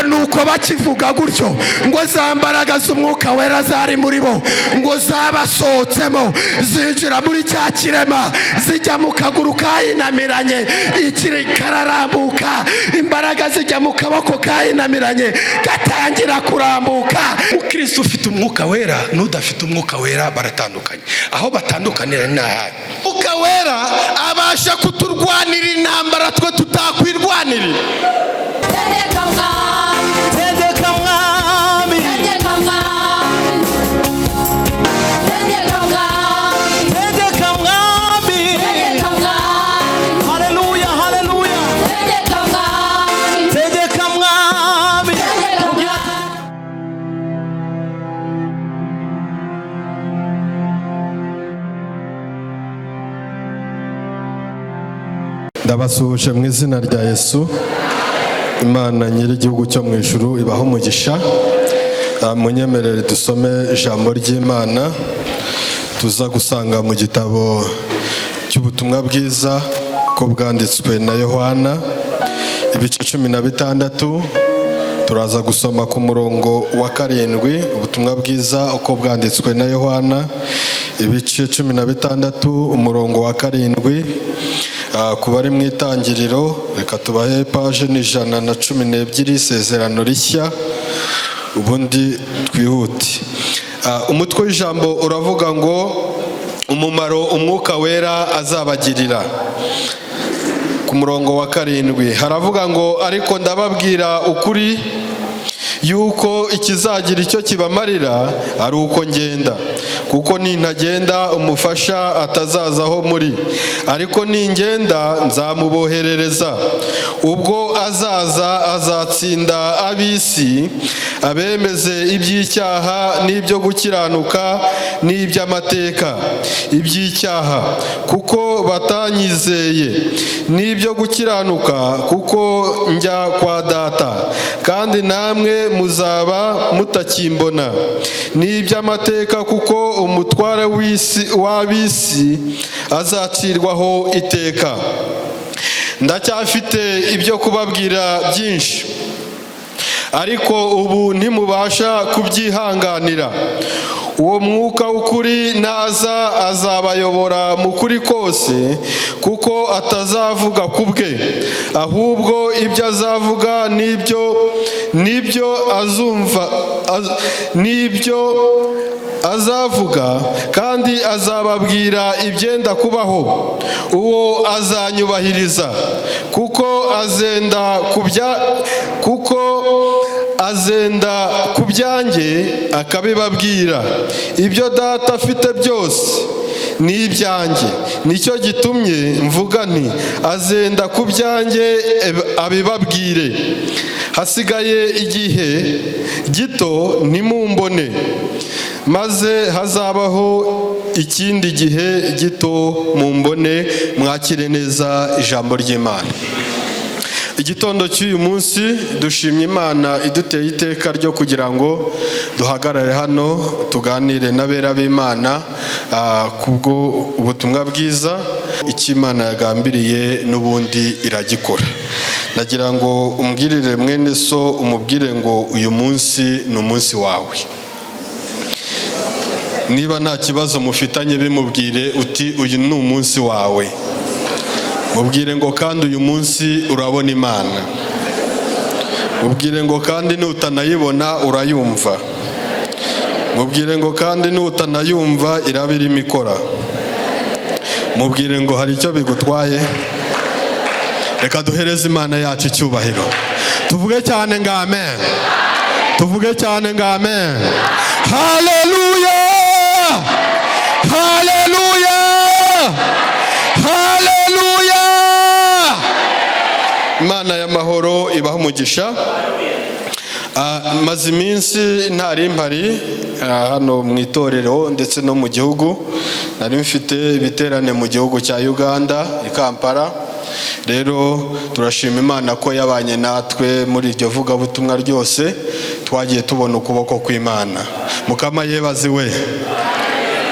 Ngo nuko bakivuga gutyo, ngo za mbaraga z'Umwuka Wera zari muri bo ngo zabasohotsemo, zinjira muri cya kirema, zijya mu kaguru kayinamiranye, ikiri kararambuka. Imbaraga zijya mu kaboko kayinamiranye, gatangira kurambuka. Umukristo ufite Umwuka Wera n'udafite Umwuka Wera baratandukanye. Aho batandukanira ni ahahe? Umwuka Wera abasha kuturwanira intambara twe tutakwirwanirira. Tegeka Mwami. Tegeka Mwami. Tegeka Mwami, Tegeka Mwami. Tegeka Mwami. Tegeka Mwami. Haleluya, haleluya. Tegeka Mwami. Tegeka Mwami. Tegeka Mwami. Ndabasuhuje mu izina rya Yesu. Imana nyir'igihugu cyo mu ijuru ibaho umugisha. Munyemerere dusome ijambo ry'Imana tuza gusanga mu gitabo cy'Ubutumwa Bwiza ko bwanditswe na Yohana, ibice 16. Turaza gusoma ku murongo wa 7. Ubutumwa Bwiza uko bwanditswe na Yohana, ibice 16, umurongo wa 7. Ku bari mu Itangiriro, reka tubahe paje ni 112, Isezerano Rishya, ubundi twihute. Umutwe w'ijambo uravuga ngo umumaro Umwuka Wera azabagirira. Ku murongo wa 7 haravuga ngo: "Ariko ndababwira ukuri yuko ikizagira icyo kibamarira ari uko ngenda, kuko nintagenda umufasha atazaza aho muri, ariko ningenda nzamuboherereza. Ubwo azaza azatsinda ab'isi, abemeze iby'icyaha n'ibyo gukiranuka n'iby'amateka. Iby'icyaha, kuko batanyizeye, n'ibyo gukiranuka, kuko njya kwa Data kandi namwe muzaba mutakimbona, n'iby'amateka, kuko umutware w'isi w'ab'isi azacirwaho iteka. Ndacyafite ibyo kubabwira byinshi, ariko ubu ntimubasha kubyihanganira. Uwo Mwuka w'ukuri naza azabayobora mu kuri kose, kuko atazavuga ku bwe, ahubwo ibyo azavuga nibyo azumva, n'ibyo azavuga, kandi azababwira ibyenda kubaho. Uwo azanyubahiriza, kuko azenda ku byanjye akabibabwira. Ibyo Data afite byose ni ibyanjye, nicyo gitumye mvuga nti azenda ku byanjye abibabwire. Hasigaye igihe gito ntimumbone, maze hazabaho ikindi gihe gito mumbone." Mwakire neza ijambo ry'Imana. Igitondo cy'uyu munsi dushimye Imana iduteye iteka ryo kugira ngo duhagarare hano tuganire n'abera b'Imana kubwo ubutumwa bwiza. Icyo Imana yagambiriye n'ubundi iragikora. Nagira ngo umbwirire mwene so, umubwire ngo uyu munsi ni umunsi wawe. Niba nta kibazo mufitanye, bimubwire uti uyu ni umunsi wawe. Mubwire ngo kandi uyu munsi urabona Imana. Mubwire ngo kandi nutanayibona urayumva. Mubwire ngo kandi nutanayumva iraba irimo ikora. Mubwire ngo hari icyo bigutwaye? Reka duhereze Imana yacu icyubahiro. Tuvuge cyane ngo amen. Tuvuge cyane ngo amen. Haleluya, haleluya, haleluya! Imana y'amahoro ibaha umugisha. Maze iminsi ntari mpari hano mu itorero ndetse no mu gihugu. Nari mfite ibiterane mu gihugu cya Uganda, i Kampala. Rero turashima Imana ko yabanye natwe muri iryo vugabutumwa ryose, twagiye tubona ukuboko kw'Imana. Mukama yebaziwe,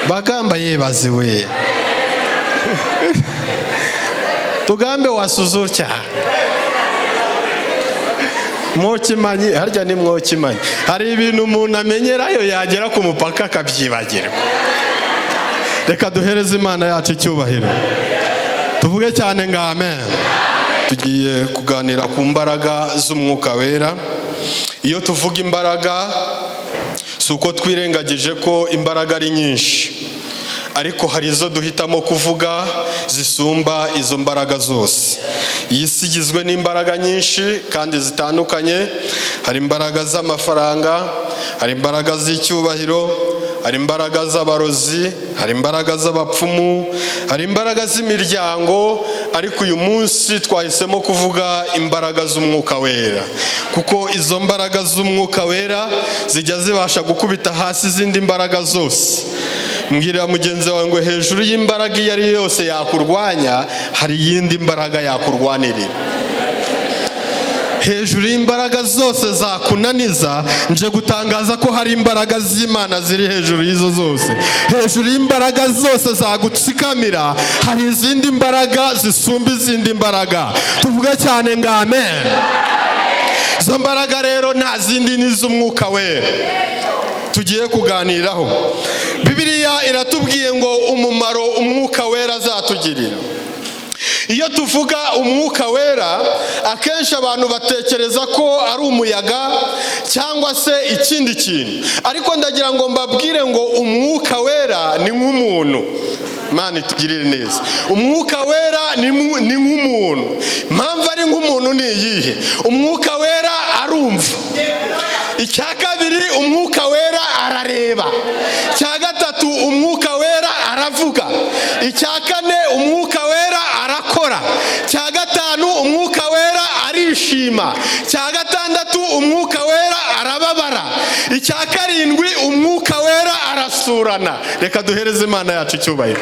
bagamba yebaziwe, tugambe wasuzutya. Mwokimanyi, harya ni mwokimanyi. Hari ibintu umuntu amenyerayo, yagera ku mupaka akabyibagirwa. Reka duhereze Imana yacu icyubahiro, tuvuge cyane ngo amen. Tugiye kuganira ku mbaraga z'Umwuka Wera. Iyo tuvuga imbaraga, si uko twirengagije ko imbaraga ari nyinshi, ariko hari izo duhitamo kuvuga zisumba izo mbaraga zose. Iyi si igizwe n'imbaraga nyinshi kandi zitandukanye. Hari imbaraga z'amafaranga, hari imbaraga z'icyubahiro, hari imbaraga z'abarozi, hari imbaraga z'abapfumu, hari imbaraga z'imiryango. Ariko uyu munsi twahisemo kuvuga imbaraga z'Umwuka Wera, kuko izo mbaraga z'Umwuka Wera zijya zibasha gukubita hasi izindi mbaraga zose. Mbwirira mugenzi wawe ngo hejuru y'imbaraga iyo ari yo yose yakurwanya, hari iyindi mbaraga yakurwanirira. Hejuru y'imbaraga zose zakunaniza, nje gutangaza ko hari imbaraga z'Imana ziri hejuru y'izo zose. Hejuru y'imbaraga zose zagutsikamira, hari izindi mbaraga zisumba izindi mbaraga. Tuvuge cyane ngo amen. Izo mbaraga rero nta zindi, ni iz'Umwuka Wera tugiye kuganiraho. Bibiliya iratubwiye ngo umumaro Umwuka Wera azatugirira. Iyo tuvuga Umwuka Wera, akenshi abantu batekereza ko ari umuyaga cyangwa se ikindi kintu, ariko ndagira ngo mbabwire ngo Umwuka Wera ni nk'umuntu. Imana itugirire neza. Umwuka Wera ni nk'umuntu. Impamvu ari nk'umuntu ni iyihe? Umwuka Wera arumva. Icya kabiri, Umwuka Wera arareba. Icya gatatu, Umwuka Wera aravuga. Icya kane, Umwuka Wera arakora. Icya gatanu, Umwuka Wera arishima. Icya gatandatu, Umwuka Wera arababara. Icya karindwi, Umwuka Wera arasurana. Reka duhereze Imana yacu icyubahiro.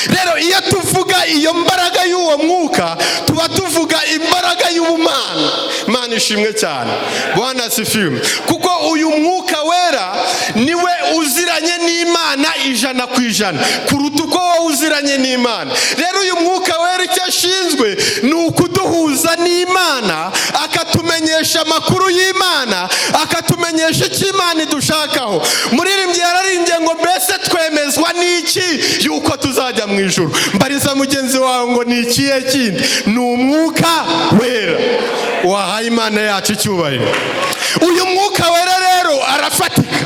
Rero iyo tuvuga iyo mbaraga y'uwo mwuka, tuba tuvuga imbaraga y'ubumana. Imana ishimwe cyane. Bwana asifiwe. Kuko uyu Mwuka Wera niwe uziranye n'Imana 100% kuruta uko wowe uziranye n'Imana. Rero uyu Mwuka Wera icyo ashinzwe ni ukuduhuza n'Imana, akatumenyesha amakuru y'Imana, akatumenyesha icyo Imana idushakaho. Muririmbyi yararimbye ngo: "Mbese twemezwa n'iki yuko tuzajya mu ijuru?" Mbariza mugenzi wawe ngo ni ikihe kindi? Ni Umwuka Wera. Wahaye Imana yacu icyubahiro. Uyu Mwuka Wera rero arafatika,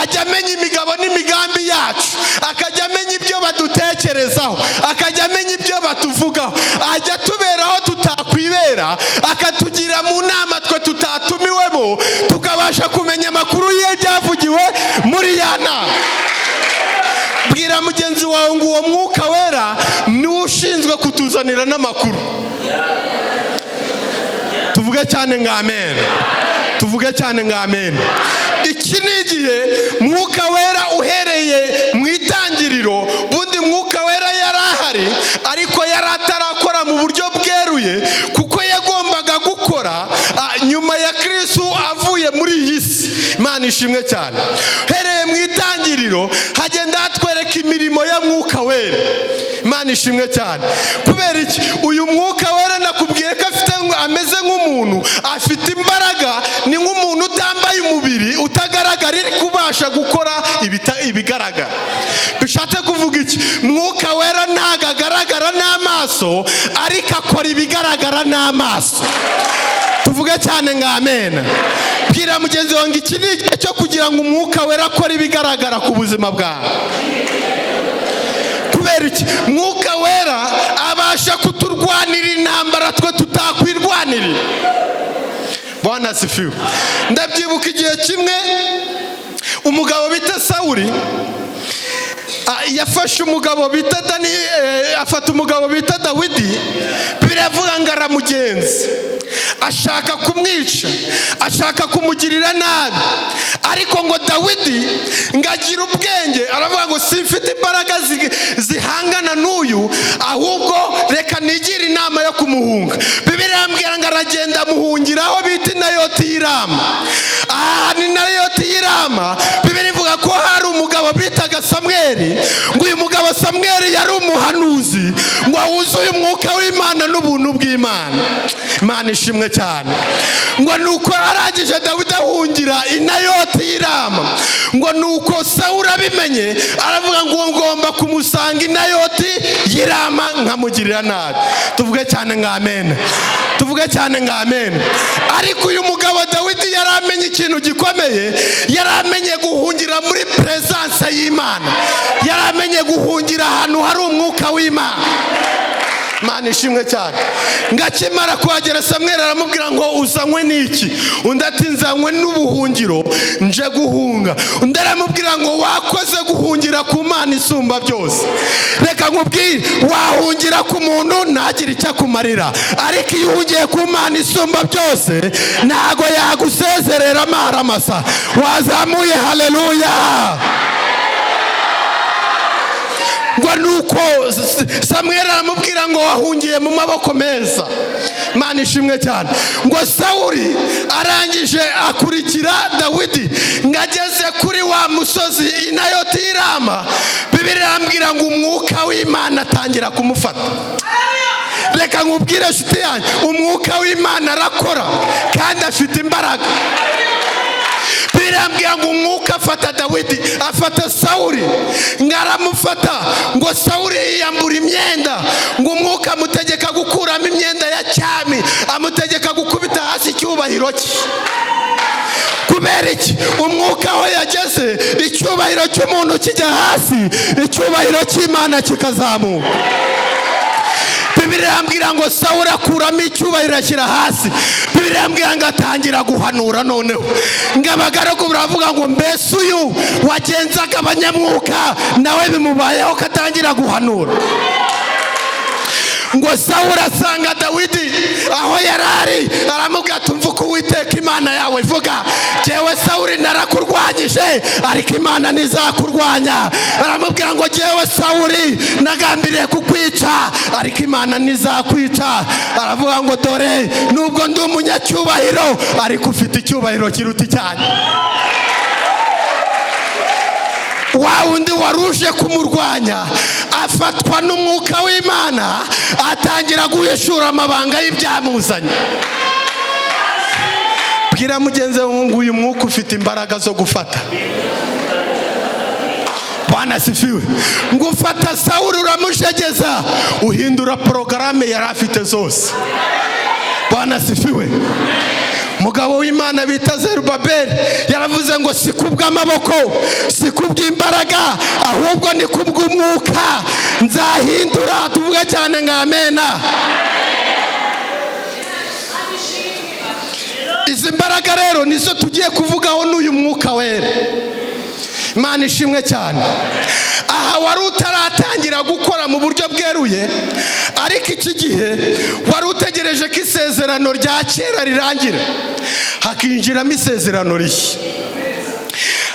ajya amenya imigabo n'imigambi yacu, akajya amenya ibyo badutekerezaho, akajya amenya ibyo batuvugaho, ajya atubera aho tutakwibera, akatugira mu nama twe tutatumiwemo, tukabasha kumenya amakuru y'ibyavugiwe muri ya nama. Bwira mugenzi wawe ngo uwo Mwuka Wera niwe ushinzwe kutuzanira n'amakuru. Tuvuge cyane ngo amen. Tuvuge cyane ngo amen. Iki ni igihe Mwuka Wera, uhereye mu itangiriro, bundi Mwuka Wera yari ahari, ariko yari atarakora mu buryo bweruye, kuko yagombaga gukora nyuma ya Kirisitu avuye muri iyi si. Imana ishimwe cyane. Uhereye mu itangiriro hagenda hatwereka imirimo ya Mwuka Wera. Imana ishimwe cyane. Kubera iki? Uyu Mwuka Wera nakubwiye ko afite, ameze nk'umuntu, afite imbaraga, ni nk'umuntu utambaye umubiri, utagaragara, iri kubasha gukora ibigaragara. Bishatse kuvuga iki? Mwuka Wera ntabwo agaragara n'amaso, ariko akora ibigaragara n'amaso. Tuvuge cyane ngo amen. Bwira mugenzi wawe ngo iki ni igihe cyo kugira ngo Umwuka Wera akore ibigaragara ku buzima bwawe. Kubera iki? Mwuka Wera abasha kuturwanira intambara twe tutakwirwanirira. Bwana asifiwe. Ndabyibuka igihe kimwe umugabo bita Sawuri yafashe umugabo bita Dani, afata umugabo bita Dawidi. Biravuga ngo aramugenza, ashaka kumwica, ashaka kumugirira nabi. Ariko ngo Dawidi ngo agira ubwenge, aravuga ngo simfite imbaraga zihangana n'uyu, ahubwo reka nigire inama yo kumuhunga. Bibiliya irambwira ngo aragenda, amuhungira aho bita Inayoti y'Irama. Aha ni Nayoti y'Irama. Bibiliya ivuga ko hari umugabo bitaga Samweri. Ngo uyu mugabo Samweri yari umuhanuzi, ngo wuzuye umwuka w'Imana n'ubuntu. ubuntu bw'Imana. Imana ishimwe cyane. Ngo nuko arangije Dawidi ahungira i Nayoti y'i Rama. Ngo nuko Sawuli abimenye aravuga ngo ngomba kumusanga i Nayoti y'i Rama nkamugirira nabi. Tuvuge cyane ngo amen. Tuvuge cyane ngo amen. Ariko uyu mugabo Dawidi yari amenye ikintu gikomeye, yari amenye guhungira muri presence y'Imana, yari amenye guhungira ahantu hari umwuka w'Imana. Imana ishimwe cyane. Ngakimara kuhagera, Samweli aramubwira ngo uzanywe n'iki? Undi ati nzanywe n'ubuhungiro, nje guhunga. Undi aramubwira ngo wakoze guhungira ku Mana isumba byose. Reka nkubwire, wahungira ku muntu ntagire icyo akumarira, ariko iyo uhungiye ku Mana isumba byose ntago yagusezerera amaramasa. Wazamuye haleluya. Ngo nuko Samweli aramubwira ngo wahungiye mu maboko meza. Imana ishimwe cyane. Ngo Sawuli arangije akurikira Dawidi, ngo ageze kuri wa musozi i Nayoti y'i Rama, Bibiliya irambwira ngo umwuka w'Imana atangira kumufata. Reka nkubwire nshuti yanjye, umwuka w'Imana arakora kandi afite imbaraga. Birambwira ngo umwuka afata Dawidi, afata Sawuli, ngo aramufata. Ngo Sawuli yiyambura imyenda, ngo umwuka amutegeka gukuramo imyenda ya cyami, amutegeka gukubita hasi icyubahiro cye. Kubera iki? Umwuka aho yageze, icyubahiro cy'umuntu kijya hasi, icyubahiro cy'Imana kikazamuka. Bibiliya irambwira ngo Sawuli akuramo icyubahiro ashyira hasi. Bibiliya irambwira ngo atangira guhanura. Noneho ngo abagaragu baravuga ngo mbese uyu wagenzaga abanyamwuka nawe bimubayeho ko atangira guhanura? Ngo Sawuli asanga Dawidi aho yari ari, aramubwira ati umva uko Uwiteka Imana yawe ivuga, jyewe Sawuli narakurwanyije ariko Imana ntizakurwanya. Aramubwira ngo jyewe Sawuli nagambiriye kukwica ariko Imana ntizakwica. Aravuga ngo dore nubwo ndi umunyacyubahiro ariko ufite icyubahiro kiruta icyanjye. Wa wundi waruje kumurwanya afatwa n'umwuka w'Imana, atangira guhishura amabanga y'ibyamuzanye. Bwira mugenzi wawe ngo uyu mwuka ufite imbaraga zo gufata. Bwana sifiwe. Ngo ufata Sawuli uramushegeza, uhindura porogaramu yari afite zose. Bwana sifiwe. Mugabo w'Imana bita Zerubabeli yaravuze ngo si kubw'amaboko, si kubw'imbaraga, ahubwo ni kubw'umwuka nzahindura. Tuvuge cyane ngo amena. Izi mbaraga rero nizo tugiye kuvugaho n'uyu mwuka wera. Imana ishimwe cyane. Aha wari utaratangira gukora mu buryo bweruye, ariko iki gihe wari utegereje ko isezerano rya kera rirangira hakinjiramo isezerano rishya.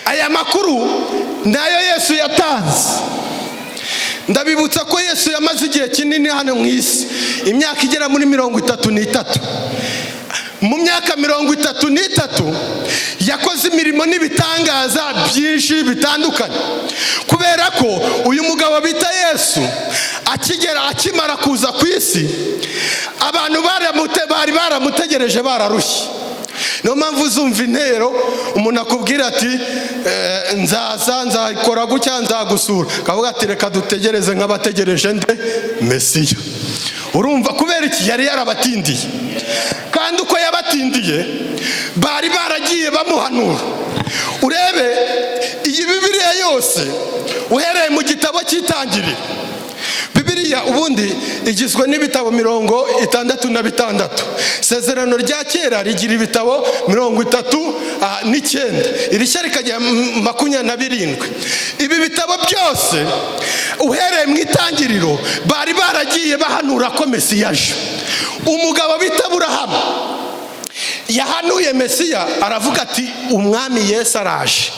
Aya makuru nayo Yesu yatanze. Ndabibutsa ko Yesu yamaze igihe kinini hano mu isi, imyaka igera muri 33. Mu myaka 33 yakoze imirimo n'ibitangaza byinshi bitandukanye. Kubera ko uyu mugabo bita Yesu akimara kuza ku isi, abantu bari baramutegereje bararushye. Niyo mpamvu uzumva intero umuntu akubwira ati nzaza nzakora gutya nzagusura, akavuga ati reka dutegereze nk'abategereje nde? Mesiya. Urumva kubera iki? Yari yarabatindiye, kandi uko yabatindiye bari baragiye bamuhanura. Urebe iyi Bibiliya yose uhereye mu gitabo cy'Itangiriro. Bibiliya ubundi igizwe n'ibitabo 66. Isezerano rya kera rigira ibitabo 39, irishya rikagira 27. Ibi bitabo byose uhereye mu Itangiriro bari baragiye bahanura ko Mesiya aje. Umugabo bita Aburahamu yahanuye Mesiya, aravuga ati umwami Yesu araje.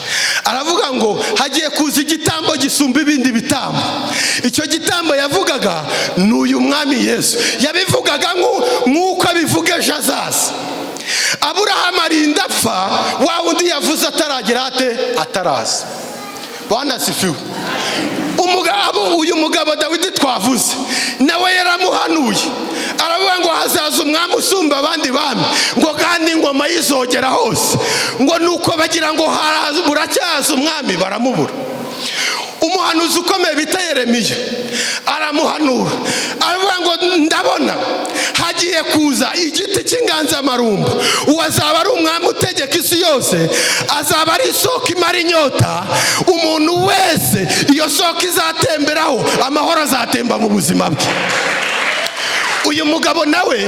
Aravuga ngo hagiye kuza igitambo gisumba ibindi bitambo. Icyo gitambo yavugaga ni uyu mwami Yesu. Yabivugaga nk'uko abivuga ejo azaza. Aburahamu arinda apfa, wa wundi yavuze ataragira ate? Ataraza. Bwana asifiwe. Umugabo, uyu mugabo Dawidi twavuze, nawe yaramuhanuye, aravuga ngo hazaza umwami usumba abandi bami, ngo kandi ingoma yizogera hose. Ngo nuko bagira ngo buracyaza umwami, baramubura. Umuhanuzi ukomeye bita Yeremiya aramuhanura, aravuga ngo ndabona hagiye kuza igiti cy'inganzamarumbo, uwo azaba ari umwami utegeka isi yose, azaba ari isoko imara inyota. Umuntu wese iyo soko izatemberaho, amahoro azatemba mu buzima bwe. Uyu mugabo nawe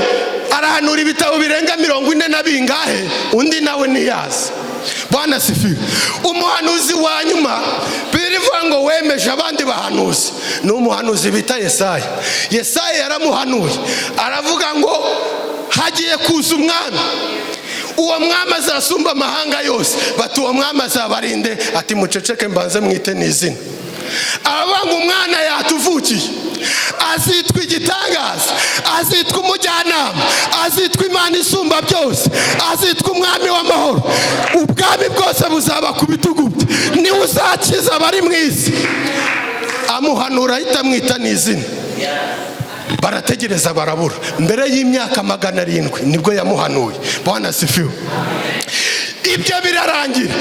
arahanura ibitabo birenga 40 na bingahe, undi nawe ntiyazi. Bwana sifiwe. Umuhanuzi wa nyuma birivuga ngo wemeje abandi bahanuzi ni umuhanuzi bita Yesaya. Yesaya yaramuhanuye, aravuga ngo hagiye kuza umwami, uwo mwami azasumba amahanga yose. Bati uwo mwami azabarinde? Ati muceceke mbanze mwite n'izina. Aravuga ngo umwana yatuvukiye, azitwa igitangaza, azitwa umujyanama, azitwa Imana isumba byose, azitwa umwami w'amahoro. Ubwami bwose buzaba ku bitugu bye, niwe uzakiza abari mu isi. Amuhanura ahita amwita n'izina. Barategereza barabura. Mbere y'imyaka 700 nibwo yamuhanuye. Bwana sifiwe. Ibyo birarangira,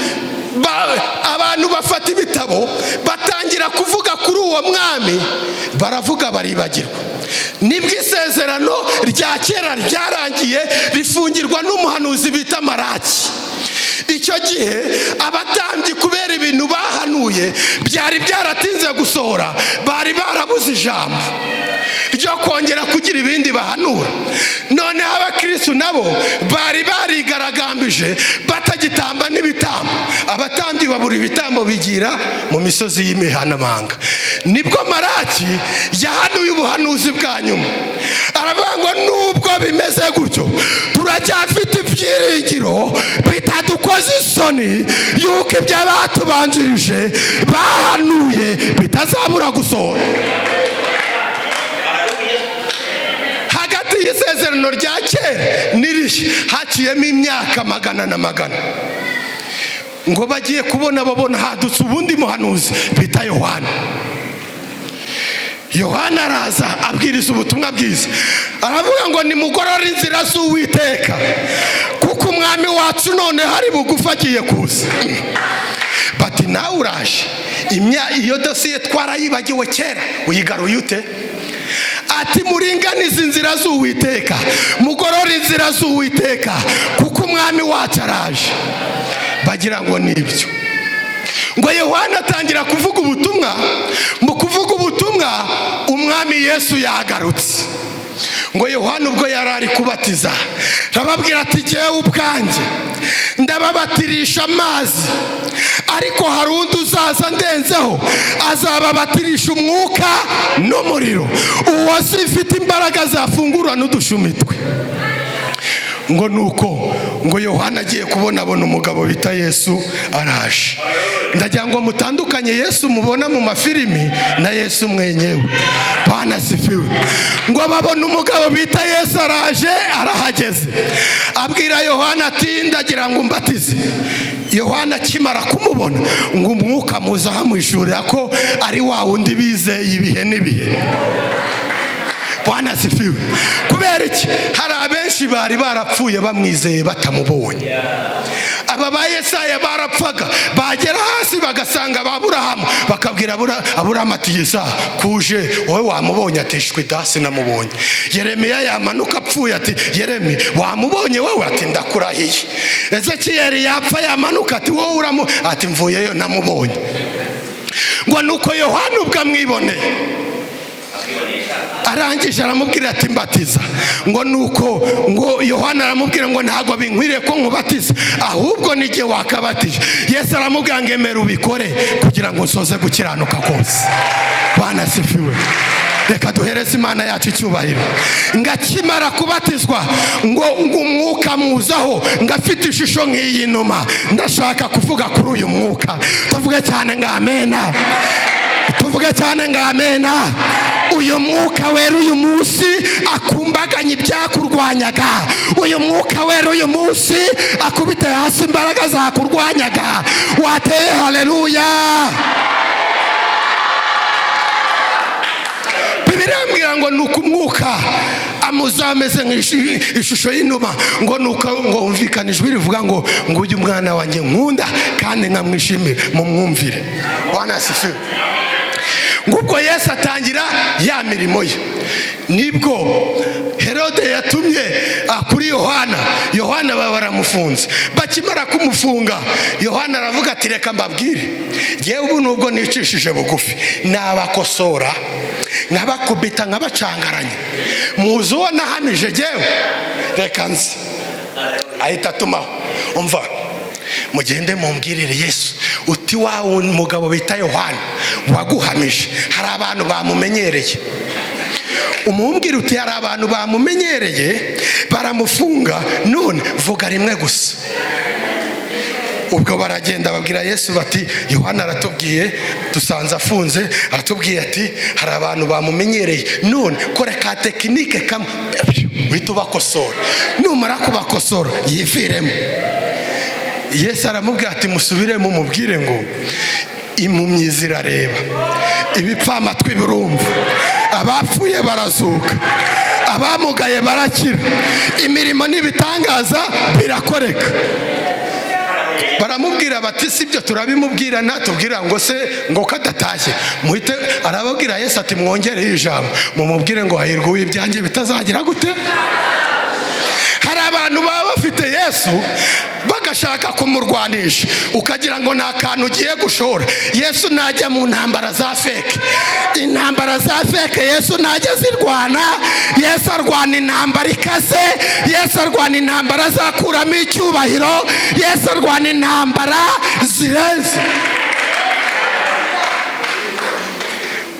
abantu bafata ibitabo batangira kuvuga kuri uwo mwami, baravuga baribagirwa. Nibwo isezerano rya kera ryarangiye, rifungirwa n'umuhanuzi bita Maraki. Icyo gihe abatambyi, kubera ibintu bahanuye byari byaratinze gusohora, bari barabuze ijambo ryo kongera kugira ibindi bahanura. Noneho abakristu nabo bari barigaragambije, batagitamba n'ibitambo. Abatambyi babura ibitambo, bigira mu misozi y'imihanamanga. Nibwo Maraki yahanuye ubuhanuzi bwa nyuma, aravuga ngo nubwo bimeze gutyo, turacyafite ibyiringiro bitadukoza isoni yuko ibyo abatubanjirije bahanuye bitazabura gusohora. Hagati y'isezerano rya kera n'irishya haciyemo imyaka magana na magana. Ngo bagiye kubona, babona hadutse ubundi muhanuzi bita Yohana. Yohana araza abwiriza ubutumwa bwiza, aravuga ngo nimugorore inzira z'Uwiteka, kuko umwami wacu none hari bugufi, agiye kuza. Bati nawe uraje, iyo dosiye twarayibagiwe kera, uyigaruye ute? Ati muringanize inzira z'Uwiteka, mugorore inzira z'Uwiteka, kuko umwami wacu araje. Bagira ngo nibyo. Ngo Yohana atangira kuvuga ubutumwa. Mu kuvuga ubutumwa, umwami Yesu yagarutse. Ngo Yohana ubwo yari ari kubatiza, arababwira ati jyewe ubwanjye ndababatirisha amazi, ariko hari undi uzaza ndenzeho, azababatirisha umwuka n'umuriro. Uwo si ifite imbaraga zafungura n'udushumi twe. Ngo nuko ngo Yohana agiye kubona, abona umugabo bita Yesu araje. Ndagira ngo mutandukanye Yesu mubona mu mafilimi na Yesu mwenyewe. Bwana sifiwe. Ngo babona umugabo bita Yesu araje, arahageze, abwira Yohana ati ndagira ngo umbatize. Yohana akimara kumubona, ngo umwuka muza amuhishurira ko ari wa wundi bizeye ibihe n'ibihe. Bwana sifiwe. Kubera iki? Hari abenshi bari barapfuye bamwizeye batamubonye. Aba ba Yesaya barapfaga, bagera hasi bagasanga ba Aburahamu, bakabwira Aburahamu ati Yesaya kuje wowe wamubonye? Ati shwi da, sinamubonye. Yeremiya yamanuka apfuye, ati Yeremi wamubonye wowe? Ati ndakurahiye. Ezekiyeli yapfa, yamanuka, ati wowe uramu? Ati mvuyeyo namubonye. Ngo nuko Yohana ubwo amwiboneye, arangije aramubwira ati mbatiza. Ngo nuko ngo Yohana aramubwira ngo ntabwo binkwiriye ko nkubatiza, ahubwo n'igihe wakabatije. Yesu aramubwira ngo emera ubikore kugira ngo nsoze gukiranuka kose. Bwana sifiwe. Reka duhereze Imana yacu icyubahiro. Ngakimara kubatizwa, ngo umwuka muzaho, ngo afite ishusho nk'iyi numa. Ndashaka kuvuga kuri uyu mwuka. Tuvuge cyane ngo amena. Tuvuge cyane ngo amena. Uyu mwuka wera uyu munsi akumbaganya ibyakurwanyaga. Uyu mwuka wera uyu munsi akubite hasi imbaraga zakurwanyaga. Wateye haleluya. Ngo ni uko umwuka amuza ameze nk'ishusho y'inuma, ngo ni uko ngo humvikana ijwi rivuga ngo ujye umwana wanjye nkunda kandi nkamwishimira, mumwumvire. Bwana asifiwe. Ngubwo Yesu atangira ya mirimo ye. Nibwo Herode yatumye kuri Yohana. Yohana baba baramufunze. Bakimara kumufunga, Yohana aravuga ati: "Reka mbabwire, yewe, ubu nubwo nicishije bugufi, nabakosora, nkabakubita, nkabacangaranya. Muzi uwo nahamije jyewe? Reka nzi." Ahita atumaho: "Umva, mugende mumbwirire Yesu uti: wa mugabo bita Yohana waguhamije, hari abantu bamumenyereye. Umumbwira uti hari abantu bamumenyereye, baramufunga. None vuga rimwe gusa." Ubwo baragenda babwira Yesu bati: "Yohana aratubwiye, dusanze afunze, aratubwiye ati hari abantu bamumenyereye. None kora ka technique kamwe uhita ubakosora, numara kubakosora yiviremo." Yesu aramubwira ati: "Musubiremo mubwire ngo impumyi zirareba, ibipfamatwi birumva, abapfuye barazuka, abamugaye barakira, imirimo n'ibitangaza birakoreka." Baramubwira bati: "Si ibyo turabimubwira, natubwira ngo se ngo kadatashye muhite." Arababwira Yesu ati: "Mwongereho ijambo, mumubwire ngo hahirwa uw'ibyanjye bitazagira gute." Hari abantu baba bafite Yesu bagashaka kumurwanisha, ukagira ngo ni akantu ugiye gushora. Yesu najya mu ntambara za fake. Intambara za fake Yesu ntajya zirwana. Yesu arwana intambara ikaze. Yesu arwana intambara azakuramo icyubahiro. Yesu arwana intambara zirenze.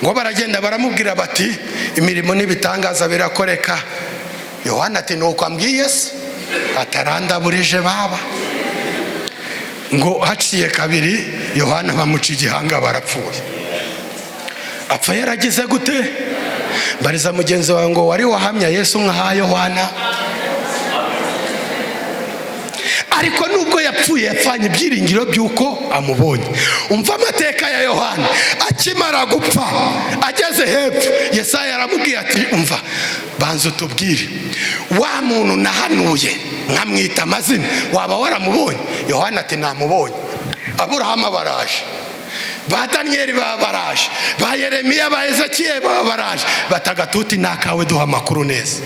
Ngo baragenda baramubwira bati: "Imirimo n'ibitangaza birakoreka." Yohana ati: "Nuko ambwiye se atarandaburije baba." Ngo haciye kabiri, Yohana bamuca igihanga, barapfuye. Apfa yaragize gute? Bariza mugenzi wawe ngo: "Wari wahamya Yesu nka Yohana?" Ariko nubwo yapfuye, yapfanye ibyiringiro by'uko amubonye. Umva amateka ya Yohana. Akimara gupfa, ageze hepfo, Yesaya aramubwiye ati: "Umva, banza utubwire, wa muntu nahanuye nkamwita amazina, waba waramubonye?" Yohana ati: "Namubonye. Aburahamu baraje, ba Daniyeli baba baraje, ba Yeremiya, ba Ezekiyeli baba baraje." Batagatuti nakawe, duha amakuru neza.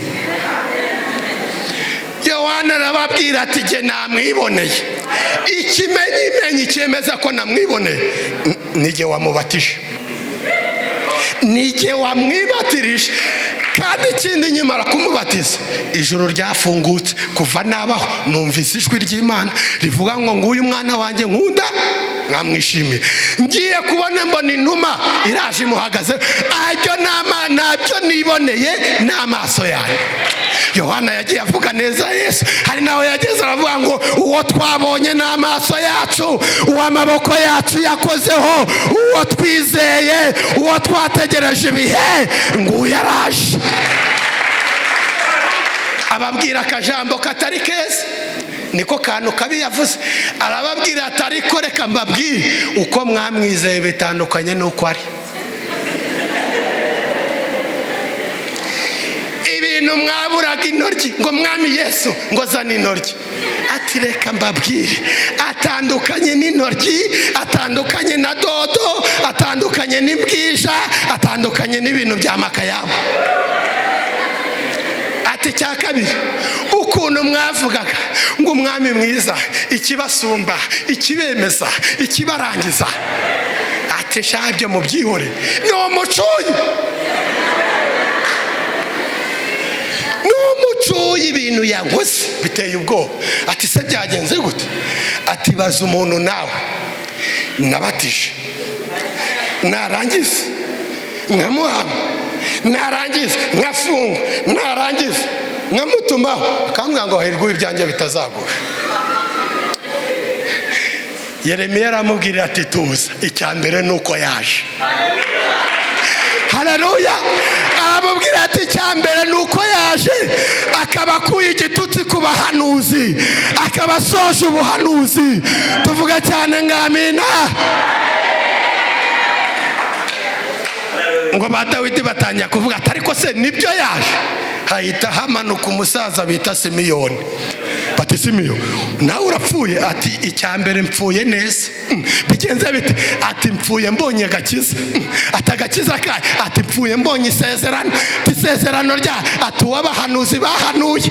Yohana arababwira ati: "Jye namwiboneye. Ikimenyimenyi cyemeza ko namwiboneye, nijye wamubatije, nijye wamwibatirije. Kandi ikindi, nkimara kumubatiza, ijuru ryafungutse. Kuva nabaho numvise ijwi ry'Imana rivuga ngo: 'Nguyu umwana wanjye nkunda nkamwishimiye.' Ngiye kubona mbona inuma iraje imuhagaze. Ajyo nabyo niboneye n'amaso yanjye." Yohana yagiye avuga neza Yesu. Hari nawe yageze aravuga ngo: "Uwo twabonye n'amaso yacu, uwo amaboko yacu yakozeho, uwo twizeye, uwo twategereje ibihe, nguyu araje." Ababwira akajambo katari keza, niko kantu kabi yavuze. Arababwira ati: "Ariko reka mbabwire, uko mwamwizeye bitandukanye n'uko ari. Ibintu mwaburaga intoryi ngo: 'Mwami Yesu, ngo zana intoryi,' ati: 'Reka mbabwire, atandukanye n'intoryi, atandukanye na dodo, atandukanye n'imbwija, atandukanye n'ibintu bya makayabo.' Ati: 'Icya kabiri, ukuntu mwavugaga ngo umwami mwiza, ikibasumba, ikibemeza, ikibarangiza,' ati: 'Shabyo mubyihore, ni umucuyi, ni umucuyi. Ibintu yankoze biteye ubwoba.' Ati: 'Se byagenze gute?' Ati: 'Baza umuntu nawe nabatije, narangiza nkamuhama, narangiza nkafunga, narangiza nkamutumaho, akambwira ngo hahirwa ibyanjye bitazagusha.' Yeremiya aramubwira ati: 'Tuza, icya mbere ni uko yaje.'" Haleluya! Aramubwira ati: "Icya mbere ni uko yaje, akaba akuye igitutsi ku bahanuzi, akaba asoje ubuhanuzi." Tuvuga cyane ngo amina. Ngo ba Dawidi batangira kuvuga ati: "Ariko se nibyo yaje?" Hahita hamanuka umusaza bita Simiyoni. Bati: "Simiyo, nawe urapfuye?" Ati: "Icya mbere mpfuye neza." Bigenze bite?" Ati: "Mpfuye mbonye agakiza." Ati: "Agakiza kahe?" Ati: "Mpfuye mbonye isezerano." Ati: "Isezerano rya?" Ati: "Uw'abahanuzi bahanuye,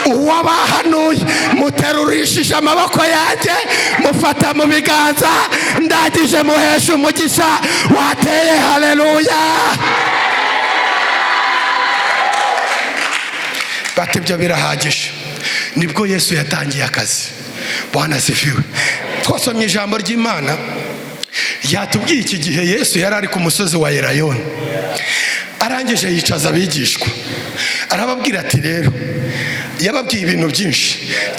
uw'abahanuye, muterurishije amaboko yanjye, mufata mu biganza, ndangije muhesha umugisha." Wateye haleluya! Bati: "Ibyo birahagije." Nibwo Yesu yatangiye akazi. Bwana asifiwe. Twasomye ijambo ry'Imana, yatubwiye iki gihe Yesu yari ari ku musozi wa Erayoni, arangije yicaza abigishwa, arababwira ati rero, yababwiye ibintu byinshi.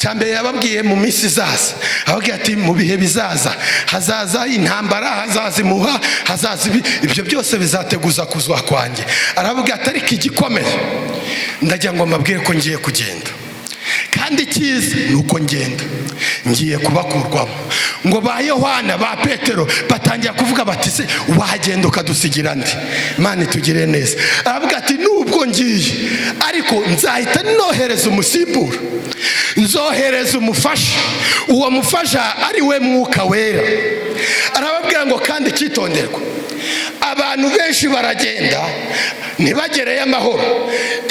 Cya mbere yababwiye mu minsi izaza, ababwira ati: "Mu bihe bizaza hazaza intambara, hazaza imuha, hazaza ibi, ibyo byose bizateguza kuzwa kwanjye." Arababwira ati: "Ariko igikomeye, ndagira ngo mbabwire ko ngiye kugenda, kandi icyiza ni uko ngenda, ngiye kubakurwamo." Ngo ba Yohana, ba Petero batangira kuvuga bati: "Se wagenda ukadusigira ndi? Imana itugire neza." Aravuga ati: "Nubwo ngiye, ariko nzahita nohereza umusimbura, nzohereza umufasha, uwo mufasha ari we Mwuka Wera." Arababwira ngo: "Kandi icyitonderwa, abantu benshi baragenda ntibagereyo amahoro.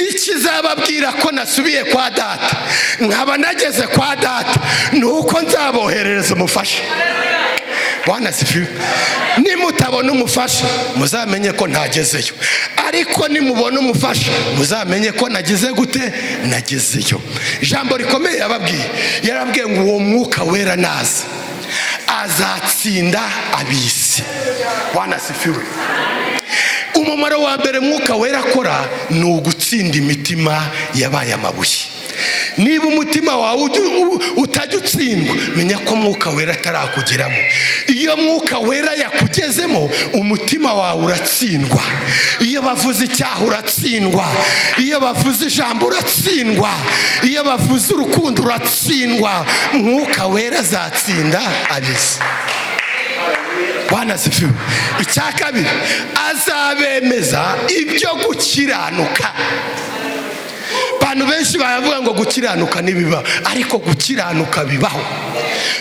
Ikizababwira ko nasubiye kwa Data, nkaba nageze kwa Data, ni uko nzaboherereza umufasha." Bwana asifiwe. "Nimutabona umufasha, muzamenye ko ntagezeyo, ariko nimubona umufasha, muzamenye ko nagize gute? Nagezeyo." Ijambo rikomeye yababwiye, yarabwiye ngo uwo Mwuka Wera naza azatsinda ab'isi. Bwana asifiwe. Umumaro wa mbere Mwuka Wera akora ni ugutsinda imitima yabaye amabuye. Niba umutima wawe utajya utsindwa, menya ko Mwuka Wera atarakugeramo. Iyo Mwuka Wera yakugezemo, umutima wawe uratsindwa. Iyo bavuze icyaha uratsindwa, iyo bavuze ijambo uratsindwa, iyo bavuze urukundo uratsindwa. Mwuka Wera azatsinda ab'isi. Bwana asifiwe. Icya kabiri, azabemeza ibyo gukiranuka. Abantu benshi baravuga ngo gukiranuka ntibiba, ariko gukiranuka bibaho.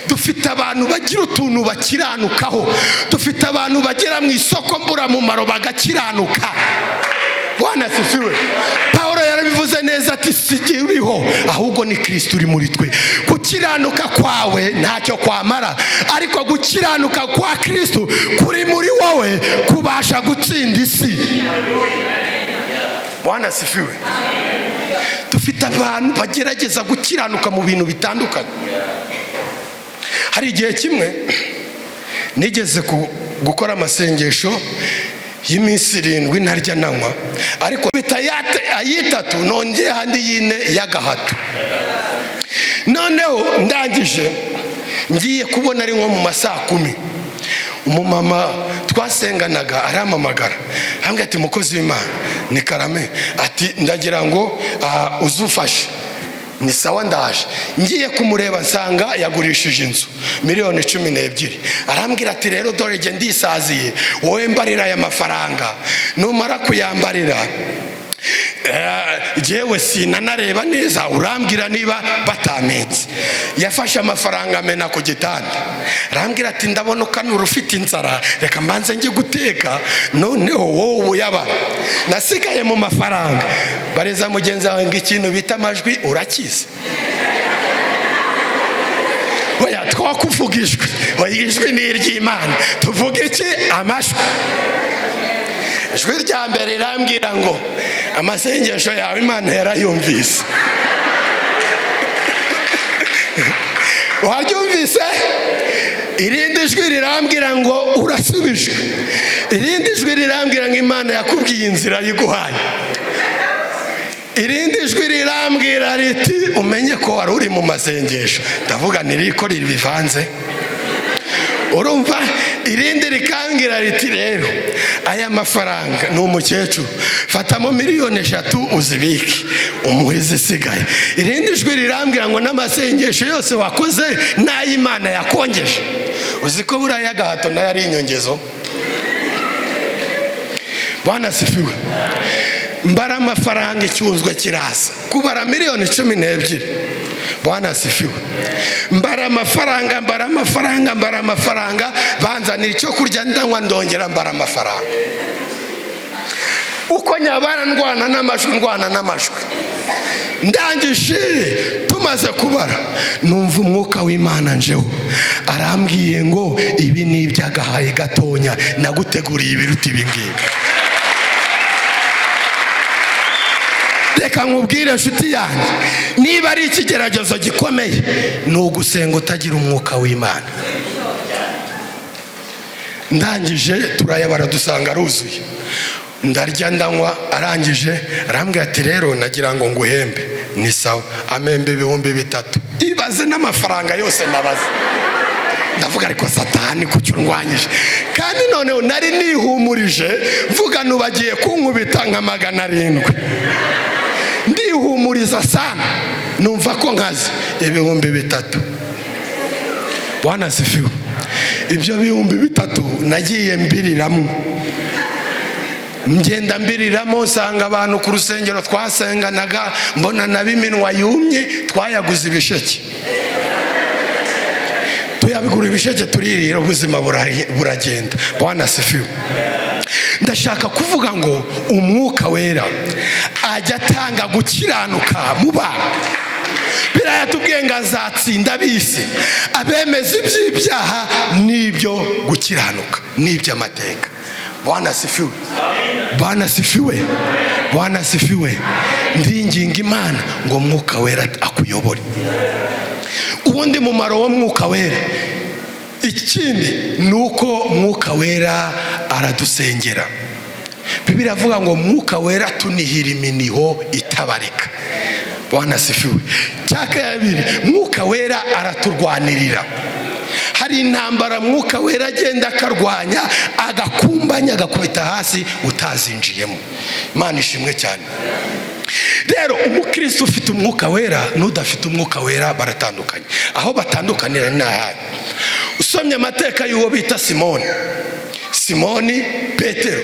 Dufite abantu bagira utuntu bakiranukaho, dufite abantu bagera mu isoko mburamumaro bagakiranuka. Bwana asifiwe. Paul yarabivuze neza ati: "Si jye uriho, ahubwo ni Kirisito uri muri twe." Gukiranuka kwawe ntacyo kwamara, ariko gukiranuka kwa Kirisito kuri muri wowe kubasha gutsinda isi. Bwana asifiwe. Dufite abantu bagerageza gukiranuka mu bintu bitandukanye. Hari igihe kimwe nigeze gukora amasengesho y'iminsi 7 ntarya nanywa, ariko bita ayitatu, nongeye andi yine y'agahato. Noneho ndangije, ngiye kubona ari nko mu ma saa 10, umumama twasenganaga arampamagara, arambwira ati: "Mukozi w'Imana, ni karame." Ati: "Ndagira ngo uzufashe." Ni sawa, ndaje. Ngiye kumureba nsanga yagurishije inzu miliyoni 12. Arambwira ati: "Rero dore jye ndisaziye, wowe mbarira aya mafaranga, numara kuyambarira, jyewe sinanareba neza, urambwira niba batamenze." Yafashe amafaranga amena ku gitanda, arambwira ati: "Ndabona ukanura ufite inzara, reka mbanze njye guteka, noneho wowe uyabara." Nasigaye mu mafaranga. Bareza mugenzi wawe ngo ikintu bita amajwi urakize. Oya, twakuvuga ijwi. Oya, ijwi ni iry'Imana, tuvuga iki? Amajwi. Ijwi rya mbere rirambwira ngo: "Amasengesho yawe Imana yarayumvise." Waryumvise? Irindi jwi rirambwira ngo: "Urasubijwe." Irindi jwi rirambwira ngo: "Imana yakubwiye inzira yiguhaye." Irindi jwi rirambwira riti: "Umenye ko wari uri mu masengesho." Ndavuga ntiriko ribivanze, urumva? Irindi rikambwira riti: "Rero aya mafaranga ni umukecuru, fatamo miliyoni 3 uzibike, umuhe izisigaye." Irindi jwi rirambwira ngo: "N'amasengesho yose wakoze n'ay'Imana yakongeje." Uzi ko buriya agahato nayo ari inyongezo? Bwana asifiwe. Mbara amafaranga, icyunzwe kiraza kubara miliyoni 12. Bwana asifiwe. Mbara amafaranga, mbara amafaranga, mbara amafaranga, banzanira icyo kurya, ndanywa, ndongera mbara amafaranga. Uko nyabara ndwana n'amajwi, ndwana n'amajwi, ndangije tumaze kubara, numva Umwuka w'Imana njeho arambwiye ngo: "Ibi ni iby'agahaye gatonya, naguteguriye ibiruta ibi ngibi." Reka nkubwire, inshuti yanjye, niba ari ikigeragezo gikomeye, ni ugusenga utagira Umwuka w'Imana. Ndangije turayabara, dusanga aruzuye, ndarya, ndanywa. Arangije arambwira ati: "Rero nagira ngo nguhembe." Ni sawa. Amembe 3000. Ibaze n'amafaranga yose nabaze. Ndavuga: "Ariko Satani, kuki urwanyije?" Kandi noneho nari nihumurije, mvuga nubagiye kunkubita nka 700. Ndihumuriza sana, numva ko nkaze 3000. Bwana asifiwe. Ibyo 3000 nagiye mbiriramo, ngenda mbiriramo, nsanga abantu ku rusengero twasenganaga, mbona nabo iminwa yumye. Twayaguze ibisheke, tuyabigura ibisheke, turirira, ubuzima buragenda. Bwana asifiwe. Ndashaka kuvuga ngo Umwuka Wera ajya atanga gukiranuka mu bana. Birayatubwiye ngo azatsinda ab'isi, abemeza iby'ibyaha n'ibyo gukiranuka n'iby'amateka. Bwana asifiwe, Bwana asifiwe, Bwana asifiwe. Ndinginga Imana ngo Mwuka Wera akuyobore. Ubundi mumaro wo Mwuka Wera, ikindi ni uko Mwuka Wera aradusengera. Bibiliya avuga ngo Mwuka Wera tunihira iminiho itabarika. Bwana asifiwe. Cya kabiri, Mwuka Wera araturwanirira. Hari intambara Mwuka Wera agenda akarwanya, agakumbanya, agakubita hasi utazinjiyemo. Imana ishimwe cyane. Rero umukristo ufite Umwuka Wera n'udafite Umwuka Wera baratandukanye. Aho batandukanira ni ahahe? Usomye amateka y'uwo bita Simoni, Simoni Petero,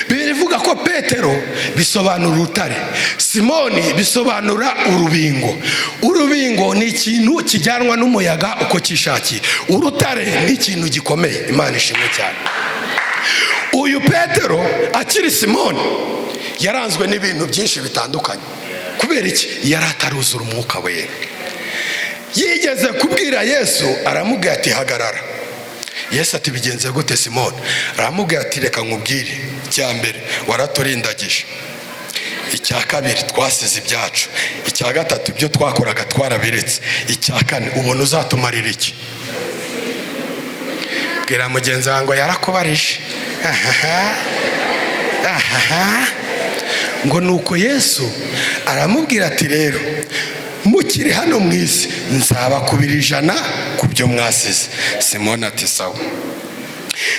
Bibiliya ivuga ko Petero bisobanura urutare, Simoni bisobanura urubingo. Urubingo ni ikintu kijyanwa n'umuyaga uko cyishakiye, urutare ni ikintu gikomeye. Imana ishimwe cyane. Uyu Petero akiri Simoni yaranzwe n'ibintu byinshi bitandukanye. Kubera iki? Yari ataruzura Umwuka Wera. Yigeze kubwira Yesu, aramubwira ati: "Hagarara." Yesu ati: "Bigenze gute, Simoni?" Aramubwira ati: "Reka nkubwire, icya mbere waraturindagije, icya kabiri twasize ibyacu, icya gatatu ibyo twakoraga twarabiretse, icya kane ubona uzatumarira iki?" Bwira mugenzi wawe ngo yarakubarije. Ahaha, ahaha. Ngo nuko Yesu aramubwira ati: "Rero mukiri hano mu isi nzabakubira 100 ku byo mwasize." Simoni ati: "Sawa."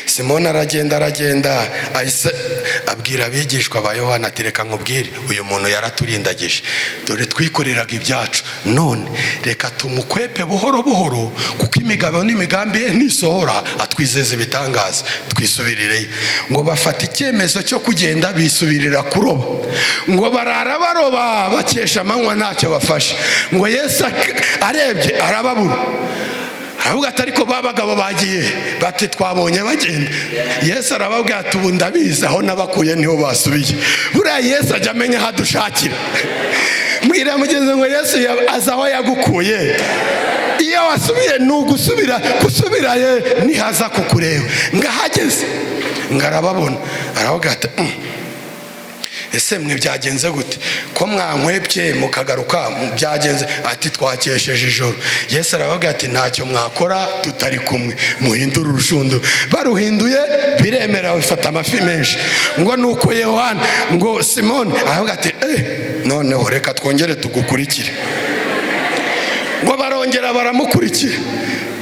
Simoni aragenda, aragenda, ahise abwira abigishwa ba Yohana ati: "Reka nkubwire, uyu muntu yaraturindagije, dore twikoreraga ibyacu, none reka tumukwepe buhoro buhoro, kuko imigabo n'imigambi ye ntisohora, atwizeza ibitangaza, twisubirireyo." Ngo bafata icyemezo cyo kugenda, bisubirira kuroba. Ngo barara baroba, bakesha amanywa, ntacyo bafashe. Ngo Yesu arebye arababura, aravuga ati: "Ariko ba bagabo bagiye?" Bati: "Twabonye bagenda." Yesu arababwira ati: "Ubu ndabizi, aho nabakuye niho basubiye." Buriya Yesu ajya amenya aho adushakira. Mbwira mugenzi ngo Yesu azi aho yagukuye. Iyo wasubiye ni ugusubira gusubira ye, ntihaza kukureba. Ngo ahageze ngo arababona, aravuga ati: Ese mwe byagenze gute ko mwankwebye mukagaruka? Byagenze?" Ati: "Twakesheje ijoro." Yesu aravuga ati: "Ntacyo mwakora tutari kumwe, muhindure urushundura." Baruhinduye biremera, bifata amafi menshi. Ngo nuko Yohana, ngo Simoni aravuga ati: "Eh, noneho reka twongere tugukurikire." Ngo barongera baramukurikira.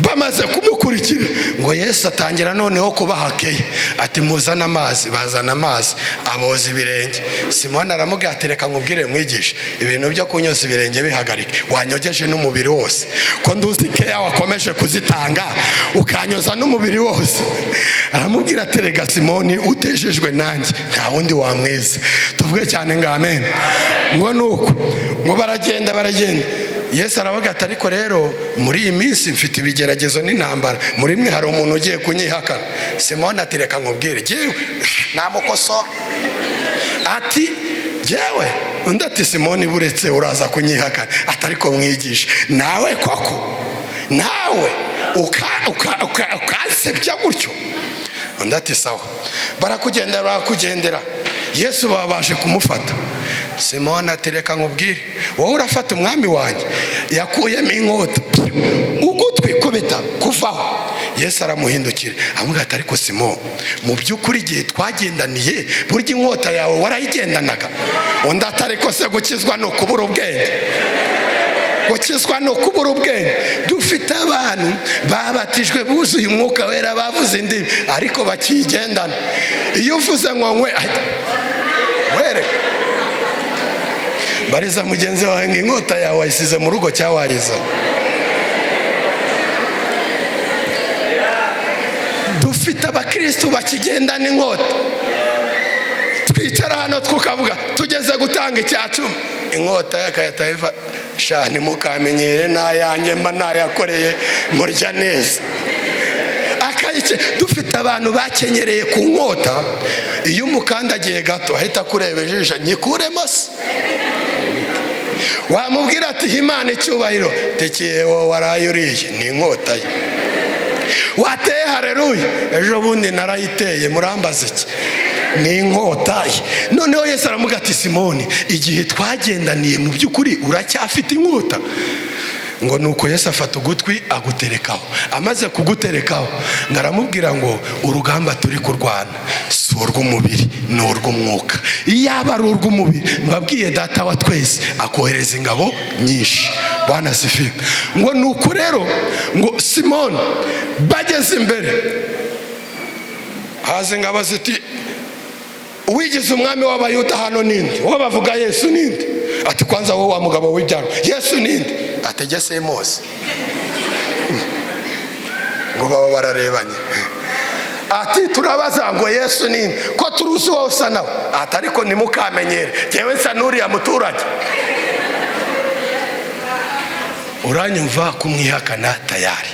Bamaze kumukurikira, ngo Ngo Yesu atangira noneho kubaha keya, ati: "Muzane amazi." Bazana amazi, aboza ibirenge. Simoni aramubwira ati: "Reka nkubwire mwigishe, ibintu byo kunyoza ibirenge bihagarike, wanyogeje n'umubiri wose, ko nduzi keya wakomeje kuzitanga, ukanyoza n'umubiri wose." Aramubwira ati: "Rega Simoni, utejejwe nanjye nta wundi wamwiza." Tuvuge cyane ngo amen. Ngo nuko ngo baragenda, baragenda. Yesu aravuga ati: "Ariko rero muri iyi minsi mfite ibigeragezo n'intambara, muri mwe hari umuntu ugiye kunyihakana." Simoni ati: "Reka nkubwire, jyewe namukosora." Ati: "Jyewe?" Undi ati: "Simoni, buretse, uraza kunyihakana." Ati: "Ariko mwigisha, nawe koko, nawe ukansebya gutyo?" Undi ati: "Sawa." Barakugendera, barakugendera, Yesu babashe kumufata. Simoni ati: "Reka nkubwire, wowe urafata umwami wanjye?" Yakuyemo inkota, ugutwi kubita kuvaho. Yesu aramuhindukira, amubwira ati: "Ariko Simoni, mu by'ukuri igihe twagendaniye, burya inkota yawe warayigendanaga?" Undi ati: "Ariko se gukizwa ni ukubura ubwenge? Gukizwa ni ukubura ubwenge?" Dufite abantu babatijwe, buzuye Umwuka Wera, bavuze indimi, ariko bakigendana. Iyo uvuze ngo nkwe were, bariza mugenzi wawe ngo inkota yawe wayisize mu rugo cyangwa wariza. Dufite abakirisitu bakigendana inkota. Twicara hano tukavuga, tugeze gutanga icya cumi, inkota y'akayata iva sha. Ntimukamenyere n'ayanjye mba nayakoreye, murya neza akayike. Dufite abantu bakenyereye ku nkota. Iyo umukandagiye gato ahita akureba ijisho: "Nyikuremo se?" Wamubwira ati: "Imana icyubahiro," tekeye wowe waraye uriye ni inkota ye. Wateye hareruya, ejo bundi narayiteye, murambaza iki? Ni inkota ye. Noneho Yesu aramuga ati: "Simoni, igihe twagendaniye, mu by'ukuri uracyafite inkota?" Ngo nuko Yesu afata ugutwi aguterekaho. Amaze kuguterekaho, ngo aramubwira ngo urugamba turi kurwana si urw'umubiri, ni urw'umwuka. Iyaba ari urw'umubiri, mbabwiye Data wa twese akohereza ingabo nyinshi. Bwana asifiwe. Ngo nuko rero ngo Simoni bageze imbere, haza ingabo ziti: "Uwigize umwami w'Abayuda hano ninde? Wowe bavuga Yesu ninde?" Ati: "Kwanza wowe wa mugabo w'ibyaro, Yesu ninde?" Ategese Mose. Ngo baba bararebanye. Ati: "Turabaza ngo Yesu ninde, ko turuzi wowe usa nawe?" Ati: "Ariko ntimukamenyere, njyewe nsa n'uriya muturage." Uranyumva kumwihakana tayari.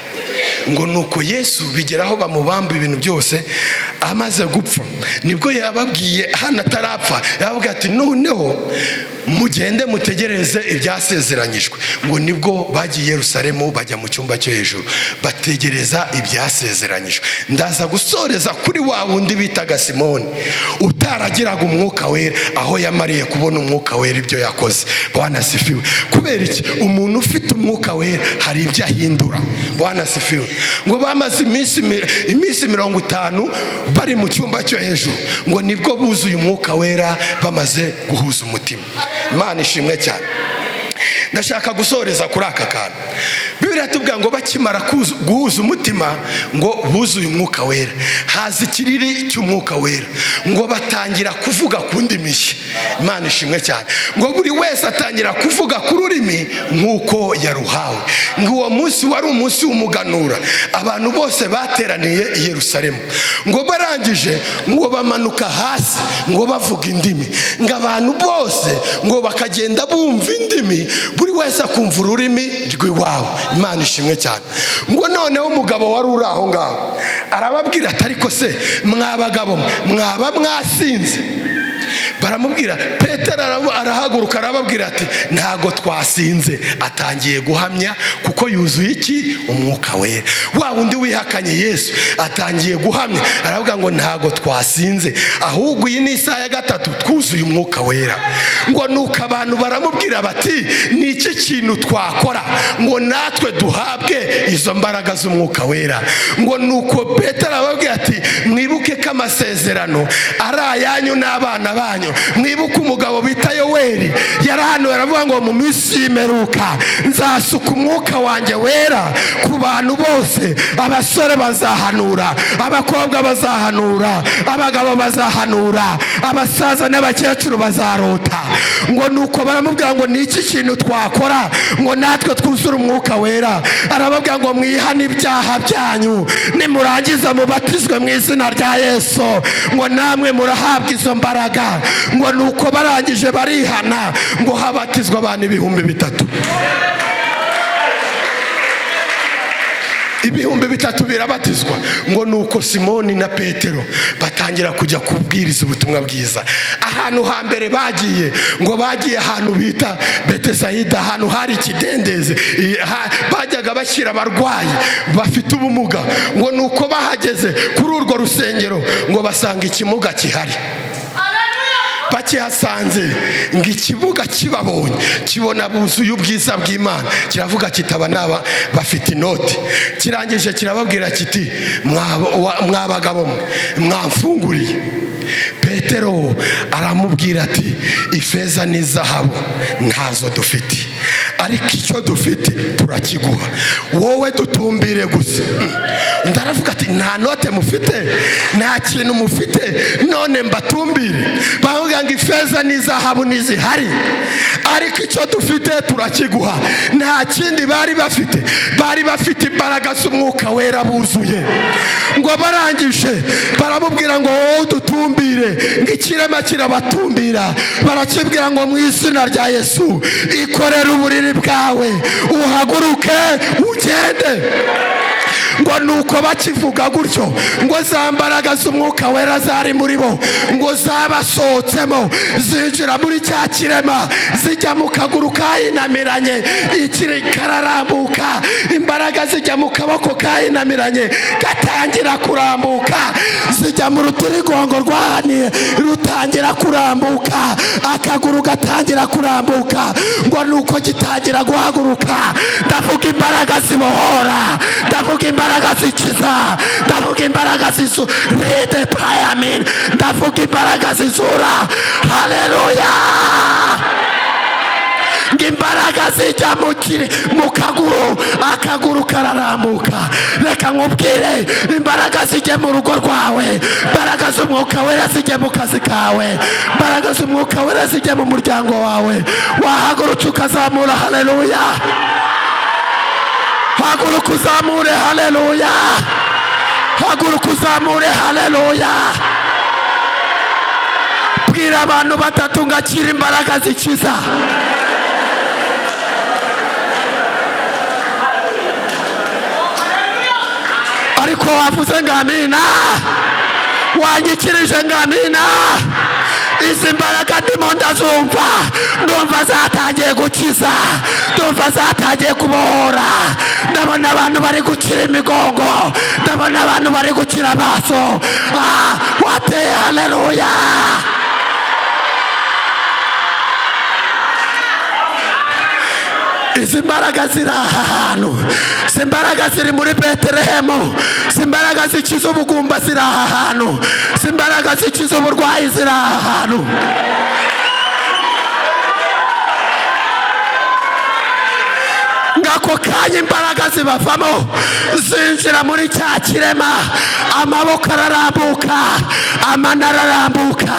Ngo nuko Yesu bigeraho bamubamba, ibintu byose. Amaze gupfa nibwo yababwiye hano, atarapfa yababwiye ati: "Noneho mugende mutegereze ibyasezeranyijwe." Ngo nibwo bagiye i Yerusalemu, bajya mu cyumba cyo hejuru, bategereza ibyasezeranyijwe. Ndaza gusoreza kuri wa wundi bitaga Simoni utaragiraga Umwuka Wera, aho yamariye kubona Umwuka Wera ibyo yakoze. Bwana asifiwe. Kubera iki? Umuntu ufite Umwuka Wera hari ibyo ahindura. Bwana asifiwe. Ngo bamaze iminsi 50 bari mu cyumba cyo hejuru. Ngo nibwo buzuye Umwuka Wera, bamaze guhuza umutima. Imana ishimwe cyane. Ndashaka gusoreza kuri aka kantu. Bibiliya tubwira ngo bakimara guhuza umutima, ngo buzuye Umwuka Wera, haza ikiriri cy'Umwuka Wera, ngo batangira kuvuga ku ndimi nshya. Imana ishimwe cyane. Ngo buri wese atangira kuvuga ku rurimi nk'uko yaruhawe. Ngo uwo munsi wari umunsi w'umuganura, abantu bose bateraniye i Yerusalemu. Ngo barangije, ngo bamanuka hasi, ngo bavuga indimi, ngo abantu bose ngo bakagenda bumva indimi, buri wese akumva ururimi rw'iwabo. Imana ishimwe cyane. Ngo noneho umugabo wari uri aho ngaho arababwira ati: "Ariko se mwa bagabo mwe, mwaba mwasinze?" Baramubwira. Petero arahaguruka, arababwira ati: "Ntago twasinze." Atangiye guhamya kuko yuzuye iki? Umwuka Wera. Wa wundi wihakanye Yesu atangiye guhamya, aravuga ngo: "Ntago twasinze, ahubwo iyi ni isaha ya gatatu twuzuye Umwuka Wera." Ngo nuko abantu baramubwira bati: "Ni iki kintu twakora ngo natwe duhabwe izo mbaraga z'Umwuka Wera?" Ngo nuko Petero arababwira ati: "Mwibuke ko amasezerano ari ayanyu n'abana banyu." Mwibuke umugabo bita Yoweri, yarahanuwe aravuga ngo: "Mu minsi y'imperuka nzasuka umwuka wanjye wera ku bantu bose. Abasore bazahanura, abakobwa bazahanura, abagabo bazahanura, abasaza n'abakecuru bazarota." Ngo nuko baramubwira ngo: "Ni iki kintu twakora ngo natwe twuzure umwuka wera?" Arababwira ngo: "Mwihane ibyaha byanyu, nimurangiza mubatizwe mu izina rya Yesu, ngo namwe murahabwa izo mbaraga." Ngo nuko barangije barihana, ngo habatizwa abantu 3000. 3000 birabatizwa. Ngo nuko Simoni na Petero batangira kujya kubwiriza ubutumwa bwiza. Ahantu hambere bagiye, ngo bagiye ahantu bita Betesayida, ahantu hari ikidendezi bajyaga bashyira abarwayi bafite ubumuga. Ngo nuko bahageze kuri urwo rusengero, ngo basanga ikimuga gihari. Bakihasanze, ngo ikibuga kibabonye, kibona buzuye ubwiza bw'Imana, kiravuga kitaba naba bafite inoti. Kirangije kirababwira kiti: "Mwabagabo mwe, mwamfunguriye?" Petero aramubwira ati: "Ifeza n'izahabu ntazo dufite, ariko icyo dufite turakiguha, wowe dutumbire gusa." Ndaravuga ati: "Nta note mufite, nta kintu mufite, none mbatumbire?" Bavuga ngo: "Ifeza n'izahabu ntizihari, ariko icyo dufite turakiguha." Nta kindi bari bafite, bari bafite imbaraga z'umwuka wera buzuye. Ngo barangije baramubwira ngo: "Wowe udutumbire." Ngo ikirema kirabatumbira, barakibwira ngo: "Mu izina rya Yesu, ikorere uburiri bwawe, uhaguruke ugende." Ngo nuko bakivuga gutyo, ngo za mbaraga z'umwuka wera zari muri bo ngo zabasohotsemo, zinjira muri cya kirema, zijya mu kaguru kayinamiranye, ikiri kararambuka. Imbaraga zijya mu kaboko kayinamiranye, gatangira kurambuka. Zijya mu rutirigongo rwahaniye, rutangira kurambuka, akaguru gatangira kurambuka. Ngo nuko gitangira guhaguruka. Ndavuga imbaraga zibohora, ndavuga imbaraga zikiza, ndavuga imbaraga zizu rede payamin, ndavuga imbaraga zizura. Haleluya! Ngo imbaraga zijya mu kaguru, akaguru kararambuka. Reka nkubwire, imbaraga zijye mu rugo rwawe, imbaraga z'umwuka wera zijye mu kazi kawe, imbaraga z'umwuka wera zijye mu muryango wawe. Wahagurutse ukazamura haleluya? Haguruka uzamure haleluya, haguruka uzamure haleluya. Bwira abantu batatu ngo: "Akira imbaraga zikiza." Ariko wavuze ngo amina, wanyikirije ngo amina. Izi mbaraga ndimo ndazumva, ndumva zatangiye gukiza, ndumva zatangiye kubohora. Ndabona abantu bari gukira imigongo, ndabona abantu bari gukira amaso. Ah, wateye haleluya! Izi mbaraga ziri aha hantu, izi mbaraga ziri muri Betelehemu, izi mbaraga zikiza ubugumba ziri aha hantu, izi mbaraga zikiza uburwayi ziri aha hantu. Ngako kanya imbaraga zibavamo, zinjira muri cya kirema, amaboko ararambuka, amano ararambuka.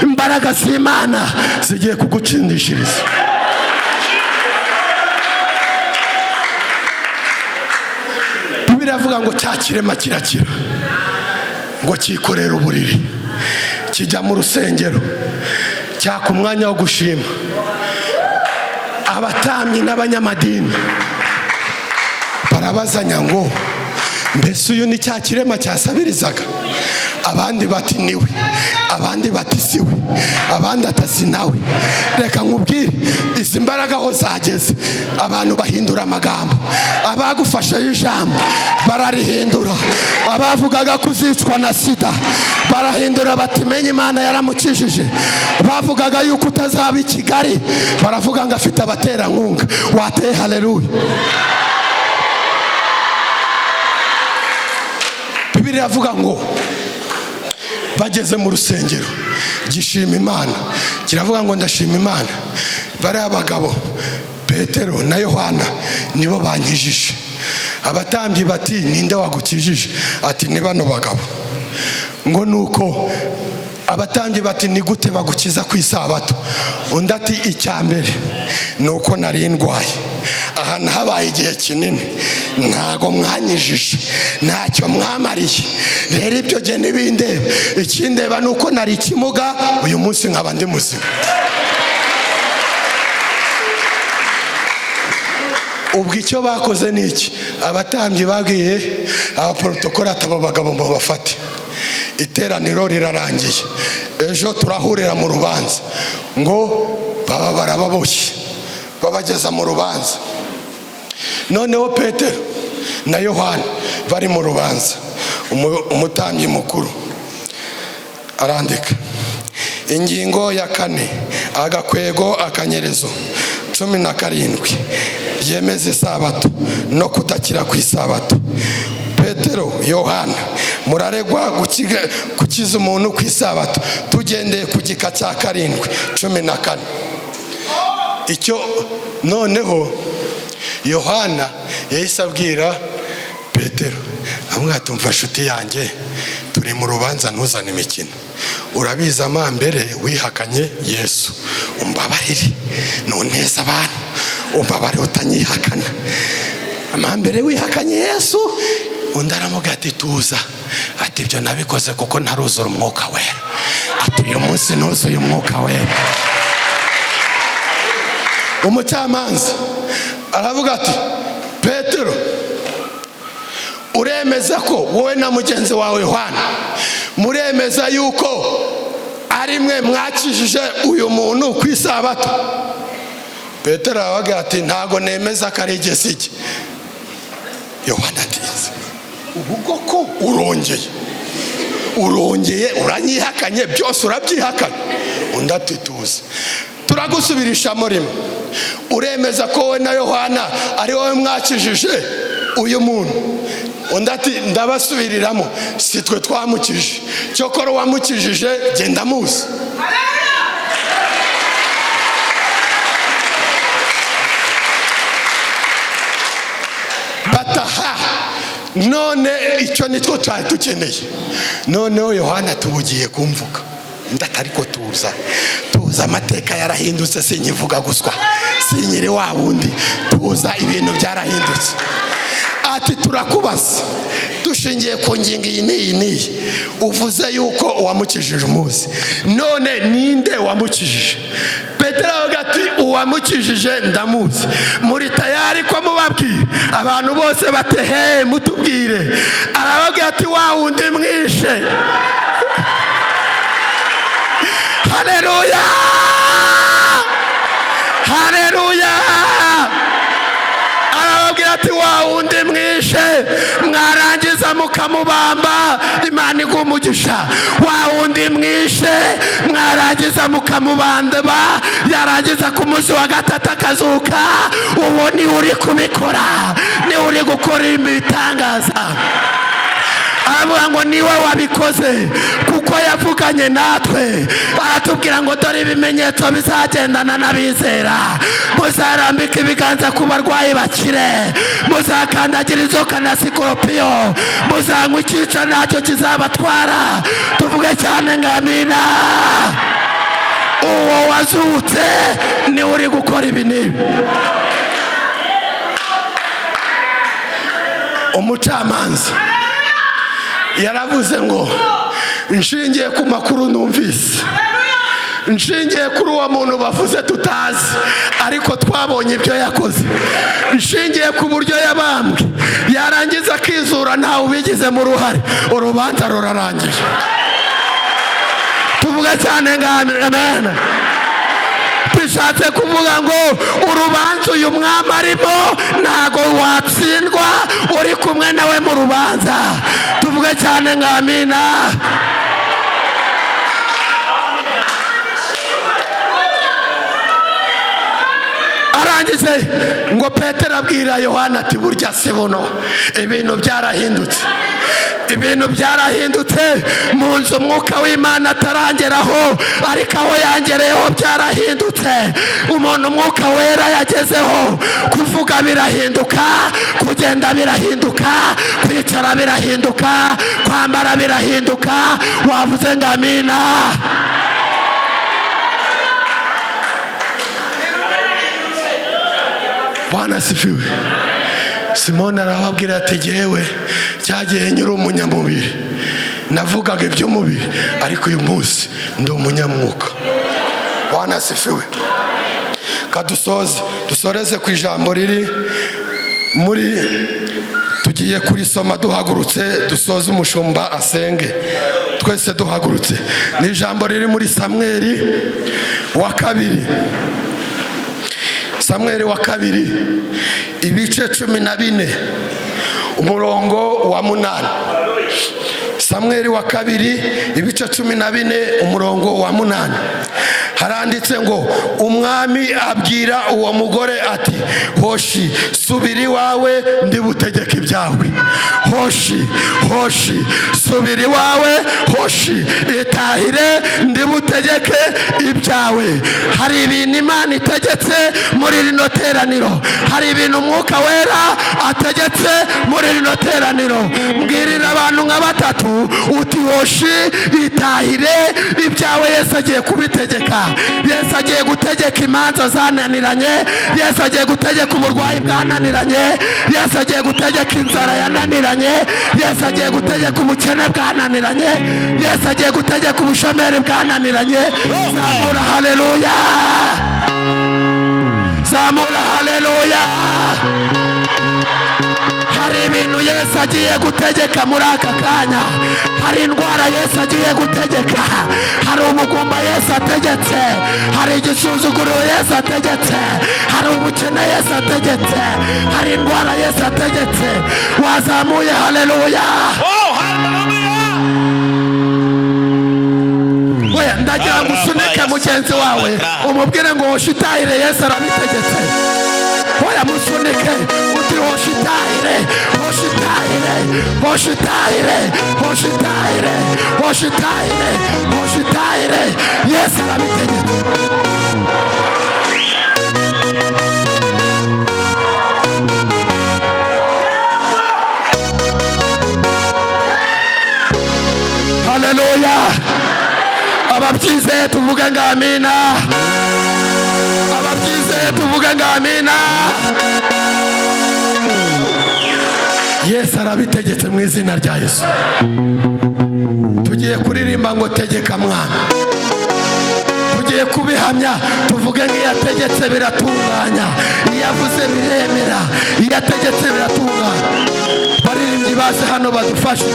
Imbaraga z'Imana zigiye kugutsindishiriza. Biravuga ngo cya kirema kirakira, ngo cyikorera uburiri, kijya mu rusengero, cyaka umwanya wo gushima. Abatambyi n'abanyamadini barabazanya ngo: "Mbese uyu ni cya kirema cyasabirizaga?" Abandi bati: "Niwe." Abandi bati: "Siwe." Abandi atasi nawe. Reka nkubwire, izi mbaraga aho zageze, abantu bahindura amagambo. Abagufasheho ijambo bararihindura. Abavugaga ko uzicwa na sida barahindura bati: "Menye Imana yaramukijije." Bavugaga yuko utazaba i Kigali, baravuga ngo: "Afite abaterankunga." Wateye haleluya! Bibiliya iravuga ngo Bageze mu rusengero, gishima Imana, kiravuga ngo: "Ndashima Imana, bariya bagabo Petero na Yohana nibo bankijije." Abatambyi bati: "Ninde wagukijije?" Ati: "Ni bano bagabo." Ngo nuko abatambyi bati: "Ni gute bagukiza ku isabato?" Undi ati: "Icya mbere ni uko nari ndwaye, ahantu habaye igihe kinini, ntago mwanyijije, ntacyo mwamariye. Rero ibyo jye ntibindeba. Ikindeba ni uko nari ikimuga, uyu munsi nkaba ndi muzima." Ubwo icyo bakoze ni iki? Abatambyi babwiye abaporotokoli ati: "Abo bagabo ngo bafate, iteraniro rirarangiye, ejo turahurira mu rubanza." Ngo baba barababoshye, babageza mu rubanza. Noneho Petero na Yohani bari mu rubanza, umutambyi mukuru arandika ingingo ya 4 agakwego akanyerezo 17 yemeza isabato no kudakira ku isabato. "Petero, Yohana, muraregwa gukiza umuntu ku isabato, tugendeye ku gika cya 7 14." Icyo noneho Yohana yahise abwira Petero, amubwira ati: "Umva nshuti yanjye, turi mu rubanza, ntuzane imikino. Urabizi, amambere wihakanye Yesu. Umbabarire, ntuneze abantu, umbabarire utanyihakana. Amambere wihakanye Yesu." Undi aramubwira ati: "Tuza." Ati: "Ibyo nabikoze kuko ntaruzura Umwuka Wera." Ati: "Uyu munsi ntuzuye Umwuka Wera." Umucamanza aravuga ati: "Petero, uremeza ko wowe na mugenzi wawe Yohana muremeza yuko ari mwe mwakijije uyu muntu ku isabato?" Petero aravuga ati: "Ntago nemeza ko ari igesige." Yohana ati: "Ubu koko urongeye, urongeye uranyihakanye, byose urabyihakanye." Undi ati: "Tuzi, turagusubirishamo rimwe. Uremeza ko wowe na Yohana ari wowe mwakijije uyu muntu?" Undi ati: "Ndabasubiriramo, si twe twamukije, cyokora uwamukijije genda muzi." Bataha none icyo nitwo twari dukeneye. Noneho Yohana tubugiye kumvuga. Undi ati: "Ariko tuza, tuza, amateka yarahindutse, sinkivuga guswa, sinkiri wa wundi, tuza, ibintu byarahindutse." Ati: "Turakubaza dushingiye ku ngingo iyi n'iyi n'iyi. Uvuze yuko uwamukijije umuzi, none ninde wamukijije?" Petero avuga ati: "Uwamukijije ndamuzi. Muri tayari ko mubabwira?" Abantu bose bati: "He, mutubwire." Arababwira ati: "Wa wundi mwishe." Haleluya, haleluya! Arababwira ati: "Wa wundi mwishe, mwarangiza mukamubamba, Imana iguha umugisha. Wa wundi mwishe, mwarangiza mukamubandaba, yarangiza ku munsi wa gatatu akazuka, uwo niwe uri kubikora, niwe uri gukora ibitangaza." Aravuga ngo niwe wabikoze, kuko yavuganye natwe aratubwira ngo: "Dore ibimenyetso bizagendana n'abizera: muzarambika ibiganza ku barwayi bakire, muzakandagira inzoka na sikoropiyo, muzanywa icyica ntacyo kizabatwara." Tuvuge cyane ngo amina. Uwo wazutse niwe uri gukora ibi n'ibi. Umucamanza yaravuze ngo: "Nshingiye ku makuru numvise, nshingiye kuri uwo muntu bavuze tutazi ariko twabonye ibyo yakoze, nshingiye ku buryo yabambwe yarangiza akizura, ntawe ubigizemo uruhare, urubanza rurarangiye." Tuvuge cyane ngo amen. Bishatse kuvuga ngo urubanza uyu mwami arimo ntago watsindwa uri kumwe nawe mu rubanza. Tuvuge cyane ngo amina. Arangije ngo Petero abwira Yohana ati: "Burya si buno, ibintu byarahindutse." Ibintu byarahindutse mu nzu umwuka w'Imana atarangeraho, ariko aho yangereyeho byarahindutse. Umuntu umwuka wera yagezeho, kuvuga birahinduka, kugenda birahinduka, kwicara birahinduka, kwambara birahinduka. Wavuze ngo amina. Bwana asifiwe. Simoni arababwira ati jyewe cyagiye nyiri umunyamubiri, navugaga iby'umubiri, ariko uyu munsi ndi umunyamwuka. Bwana asifiwe. Kadusoze, dusoreze ku ijambo riri muri, tugiye kurisoma duhagurutse, dusoze umushumba asenge twese duhagurutse. Ni ijambo riri muri Samweli wa kabiri, Samweli wa kabiri ibice 14 umurongo wa 8. Samweli wa kabiri ibice 14 umurongo wa 8, haranditse ngo umwami abwira uwo mugore ati hoshi subira iwawe ndi butegeke ibyawe. Hoshi, hoshi subira iwawe, hoshi itahire ndi butegeke ibyawe. Hari ibintu Imana itegetse muri rino teraniro, hari ibintu umwuka wera ategetse muri rino teraniro. Mbwirira abantu nka batatu uti hoshi itahire ibyawe, Yesu agiye kubitegeka. Yesu agiye gutegeka imanza zananiranye, Yesu agiye gutegeka uburwayi bwananiranye, Yesu agiye gutegeka inzara yananiranye, Yesu agiye gutegeka ubukene bwananiranye, Yesu agiye gutegeka ubushomeri bwananiranye. Zamura haleluya, zamura haleluya. Hari ibintu Yesu agiye gutegeka muri aka kanya, hari indwara Yesu agiye gutegeka, hari ubugumba Yesu ategetse, hari igisuzuguriro Yesu ategetse, hari ubukene Yesu ategetse, hari indwara Yesu ategetse. Wazamuye haleluya. Oh, haleluya. We ndagira ngo usunike mugenzi wawe umubwire ngo hoshitahire, Yesu arabitegetse. Oya musunike uti hoshitahire, hoshitahire, hoshitahire, hoshitahire, hoshitahire, hoshitahire, Yesu arabitegetse. Haleluya. Ababyizeye tuvuge ngo amina. Ababyizeye tuvuge ngo amina. Yesu arabitegetse mu izina rya Yesu. Tugiye kuririmba ngo tegeka mwana, tugiye kubihamya tuvuge nk'iyo ategetse biratunganya, iyo avuze biremera, iyo ategetse biratunganya. Baririmbyi baze hano badufashe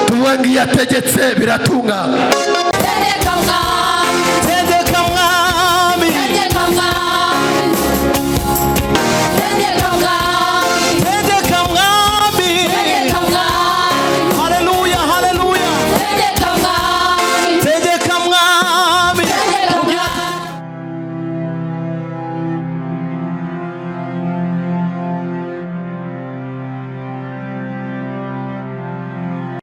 tuvuge nk'iyo ategetse biratunganya. Tegeka mwana.